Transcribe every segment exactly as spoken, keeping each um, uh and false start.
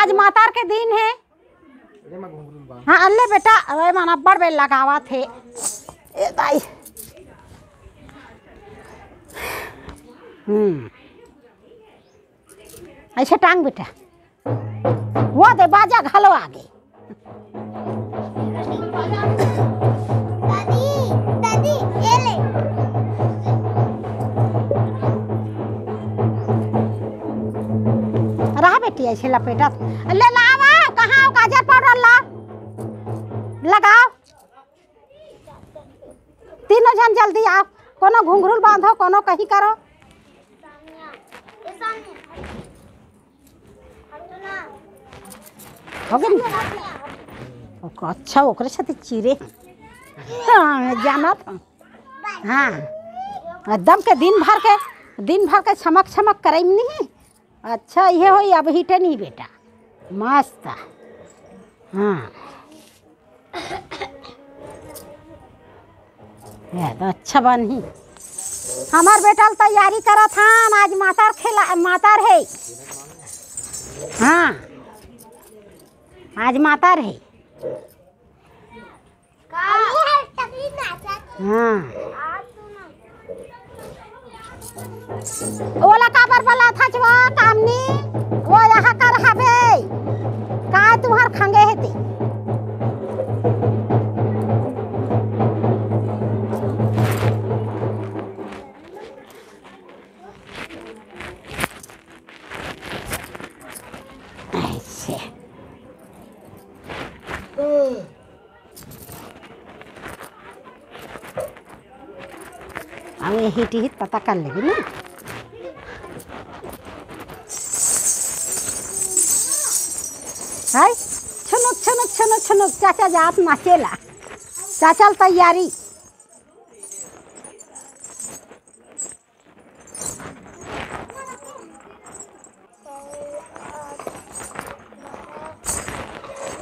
आज मातार के दिन हे। हाँ, अल्ले बेटा, अरे मन अब्बड़ बेर लगावत हे। ए दाई। हम्म। अइसे टांग बेटा। वो दे, बाजा घलो आगे। दादी, दादी, ये ले। रहा बेटी, अइसे लपेटत। ले लावा, कहाँ हो काजर पाउडर ला? लगाओ। तीनों झन जल्दी आओ। कोनो घुंघरू ल बांधो, कोनो कहीं करो। हो गे? ओक-, अच्छा, ओकरे साथे चिरे। हाँ, मैं जानत हूँ। हाँ, एकदम के दिन भर के, दिन भर के छमक छमक करई में नहीं। अच्छा, ये होई अब हिटे नहीं बेटा, मस्त। हाँ, ये तो अच्छा बनही। हमार बेटा ल तैयारी करत हन, आज मातार खेला, मातार हे। हाँ, आज मातार हे। हाँ। ओला काबर बलाथच वो कामनी? वो यहाँ कर हवे। काय तुहर खंगे हे ते? ऐसे। अब यही टिहित पता कर लेबे ना। हाय, छुनुक, छुनुक, छुनुक, छुनुक, चाचा जात नाचेला। चाचा ल तैयारी।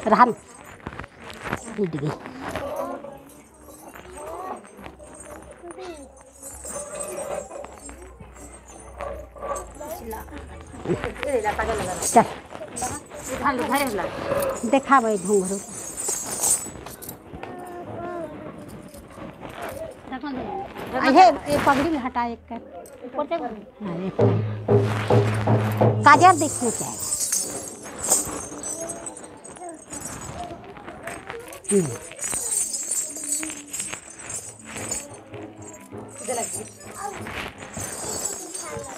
रहन। मिट गई। चल। देखा भाई घुंघरू। अहे, ए पगड़ी ल हटा एक कर। हाँ, एक कर। काजर देखना चाहिए। हम्म।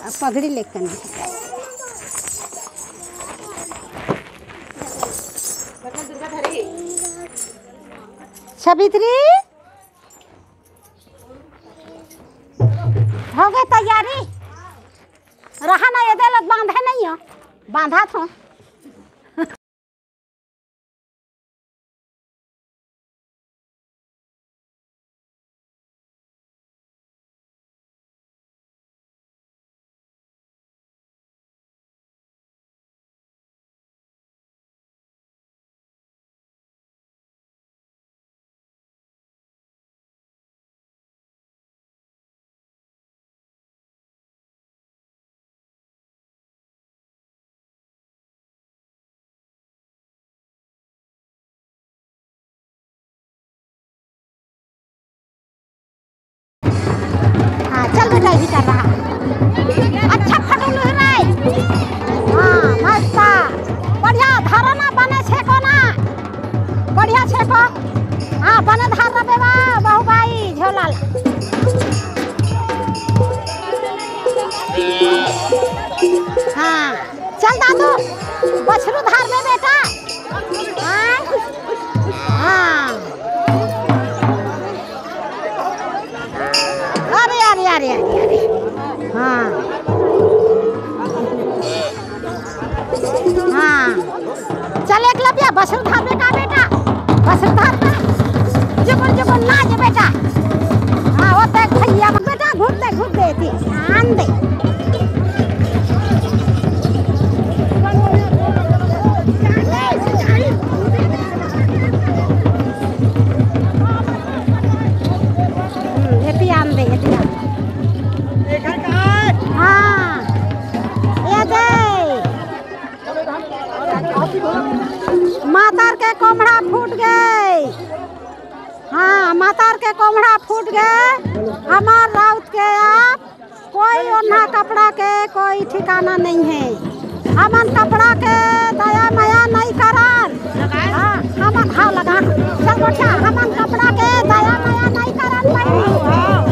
अब पगड़ी लेकर नहीं। सावित्री। हो गई तैयारी। रहा ना, ये दे लग बांधे नहीं हो, बांधा थो। हाँ, चल बेटा, यही कर रहा। अच्छा फोटो ले रहा है। हाँ, मस्त। बढ़िया, धारा ना बने छे को ना। बढ़िया छे को। हाँ, बने धार रबे बा, बहू भाई, झोला ला। हाँ। चल दादू, बछरू धार में बेटा। हाँ? हाँ। अरे, अरे, अरे, अरे, अरे। हाँ। हाँ। चल एकलव्या, बछरू धार में का बेटा? बछरू धार में। जुबुन, जुबुन, ना जे बेटा। हाँ, वो देख भैया, बेटा, घूम दे, घूम दे, थी। आन दे। हम्म, एती आन दे, एती आन दे। हाँ, ये दे। मातर के कोमड़ा फूट गे। हाँ, मातर के कोमड़ा फूट गे। हमर राउत के आप कोई ओन्हा कपड़ा के कोई ठिकाना नहीं है। हमन कपड़ा के दया मया नहीं करन। हाँ, हमन, हाँ, लगा। चल बच्चा, हमन कपड़ा के दया मया नहीं करन भाई।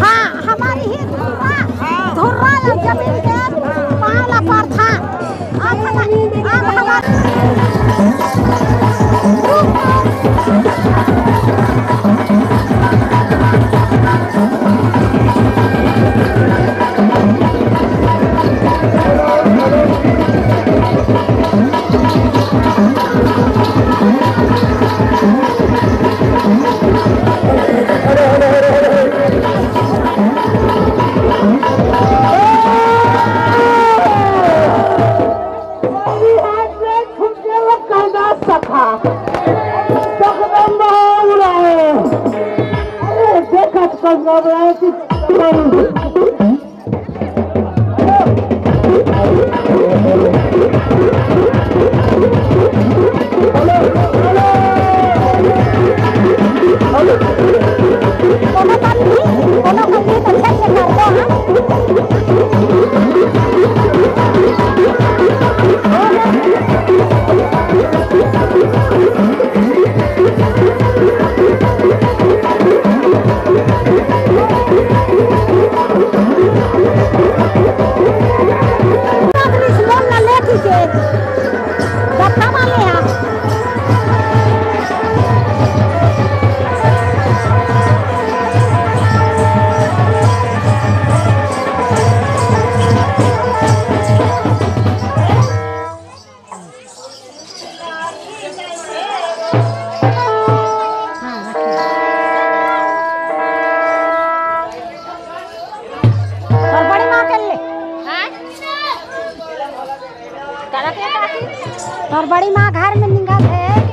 हाँ, हमारी ही धुर्रा, धुर्रा या जमीन के पाँव ला परथा। अब हमारी, अब हमारी तोर बड़ी माँ घर में निंगत हे।